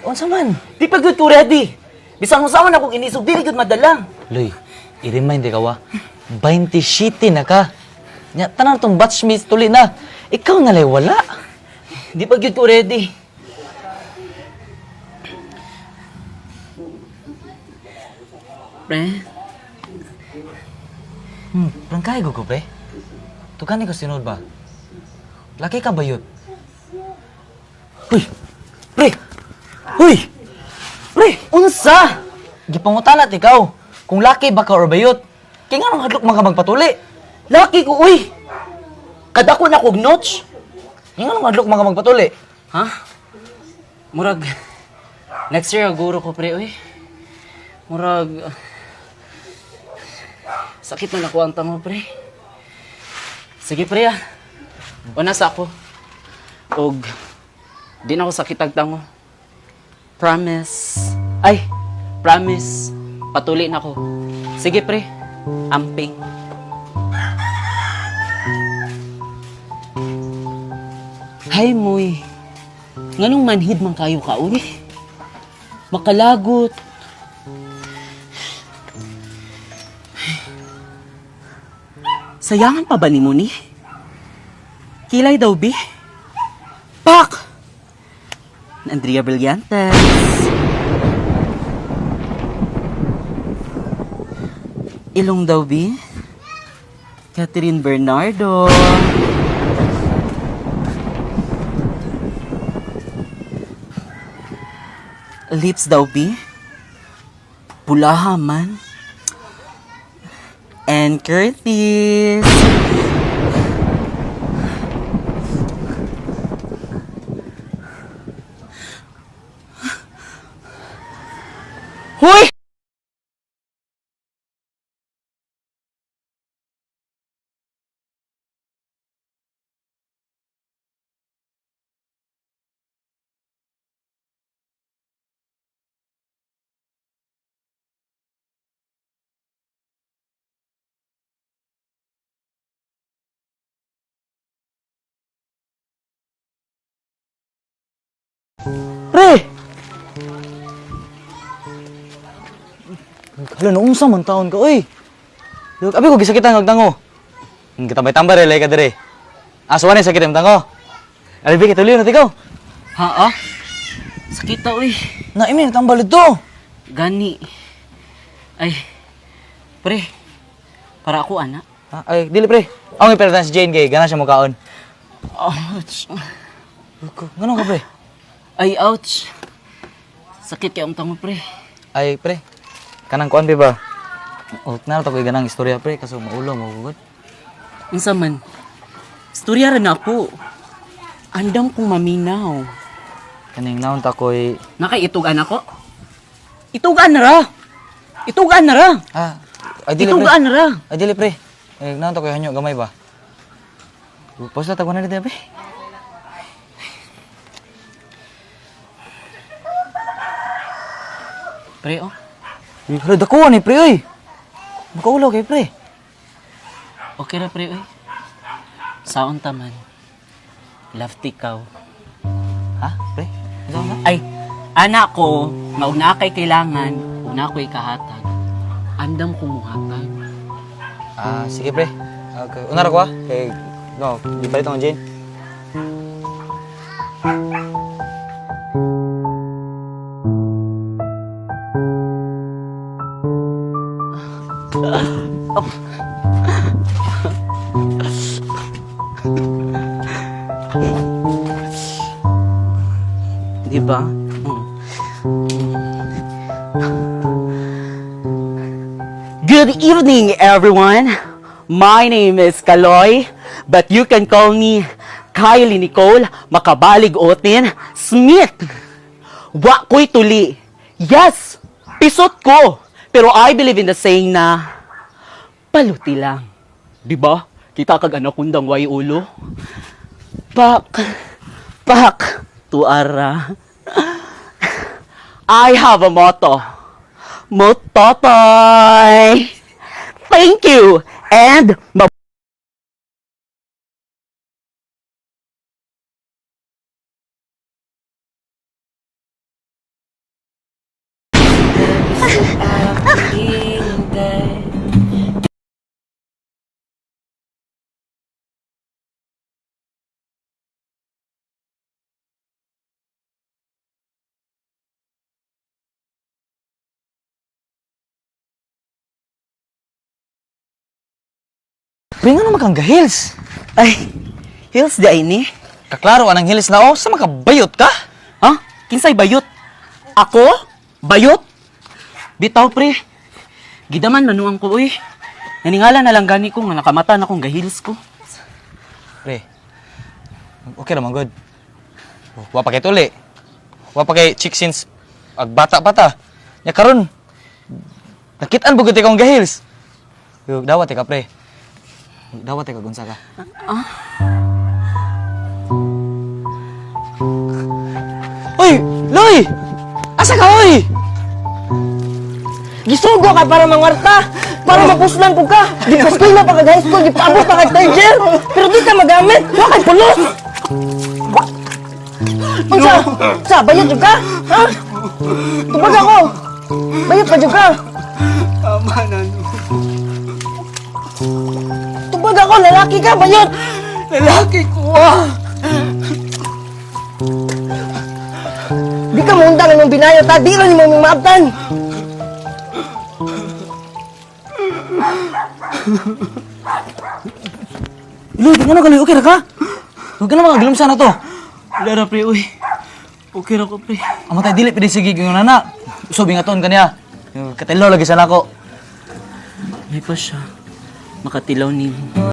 Unsa man? Di pa gyud ko ready. Bisan unsa man akong inisog, dili gyud madala. Loy, i-remind ka wa. 27 na ka. Nya, tanan tong batchmates tuli na. Ikaw na lay wala. Di pa gyud ko ready. Pre, Prangkay ko pre. Tukan ko sinod ba? Laki ka bayot. Uy! Pre! Uy! Pre! Unsa? Gipangutana ikaw kung laki ba ka or bayot. Kaya nga nung hadlok man ka magpatuli. Laki ko, uy! Kadako na kog notch. Kaya nga nung hadlok man ka magpatuli. Ha? Murag, next year aguro ko, pre, uy. Murag, sakit na nakuha ang tango, pre. Sige, pre, ah. Una sa ako. Og, di na ako sakit ang tango. Promise. Ay, promise. Patuli na ako. Sige, pre. Amping. Hay, Moy. Nganong manhid man kayo ka, uy? Makalagot. Sayangan pa ba ni Moni? Kilay daw, bi? Pak! Andrea Brillantes. Ilong daw, bi? Catherine Bernardo. Lips daw, bi? Pulaha man. And Curtis. Hoy! Pre! Hala, naunsa man taon ka, uy! Look, abi ko gisakitan kag tango. Kitambay-tambay relay ka dire. Asuan ni sakit ang tango. Albi kay tuloy na ikaw. Ha, ah? Sakit ta, uy. Na imi tambal dito. Gani. Ay, pre. Para ako, ana. Ah, ay, dili pre. Ang ipera si Jane kay gana siya mokaon. Ouch. Ngano ka pre? Ay, ouch. Sakit kay ang tango, pre. Ay, pre. Kanang kuan ba? Oh, na to koy ganang istorya pre kaso maulo mo gud. Unsa man? Istorya ra na ako. Andam kong maminaw. Kaning naon ta koy Nakaitugan ako? Itugan na ra. Itugan na ra. ah, ay dili pre. Itugan na ra. Ay dili pre. Ay naon ta koy hanyo gamay ba? Posta ta na dito pre. Pre, oh. Uy, hala dako ni pre oy. Makaulo kay pre. Okay ra, pre, oy. Saon ta man. Love tikaw. Ha, pre? Ano na? Ay, anak ko, nga og naa kay kailangan, ug naa ko'y kahatag. Andam kong muhatag. Ah, sige pre. Okay, una ra ko ah. Kay no, di palit akong Jane. Di ba? Mm. Good evening, everyone. My name is Kaloy, but you can call me Kylie Nicole Makabalig Otin Smith. Wa ko'y tuli. Yes, pisot ko. Pero I believe in the saying na paluti lang. Di ba? Kita kag anak kundang way ulo. Pak, pak, tuara. I have a motto. Mototoy! Thank you and Pre, nga naman kang gahils. Ay, heels di ay ni. Kaklaro anang heels na oh, sa makabayot ka? Ha? Kinsay bayot? Ako? Bayot? Bitaw pre. Gidaman manuang ko uy. Naningala na lang gani ko nga nakamata na kong gahils ko. Pre, okay naman, good. Wa pa kay tuli. Wa pa kay chick since ag bata pa ta. Nya karon nakitaan bugod ikaw ang gahils. Yo, dawat ka pre. Dawat ka gunsa ka. Ah? Uy, Loy! Asa ka, oy? Gisugo ka para mangwarta, para mapuslan po ka. Di pa school na pa kag high school, di pa abot pa kag third year. Pero di ka magamit, wa kay pulos. Unsa? Sa bayot jud ka? Ha? Tubag ako. Bayot pa jud ka. Tama na no. Tubag ako, lalaki ka, bayot. Lalaki ko ah. Di ka muundang imong binayot ha, di ra nimo mong maabtan. Loy, di nga na ka, Loy. Okay ra ka? Huwag ka na mga na to. Wala ra pre uy. Okay ra ko pre. Amatay dili pwede sige yung nana. So bingaton kaniya. Katilaw lagi sa nako. May pa siya. Makatilaw nimo.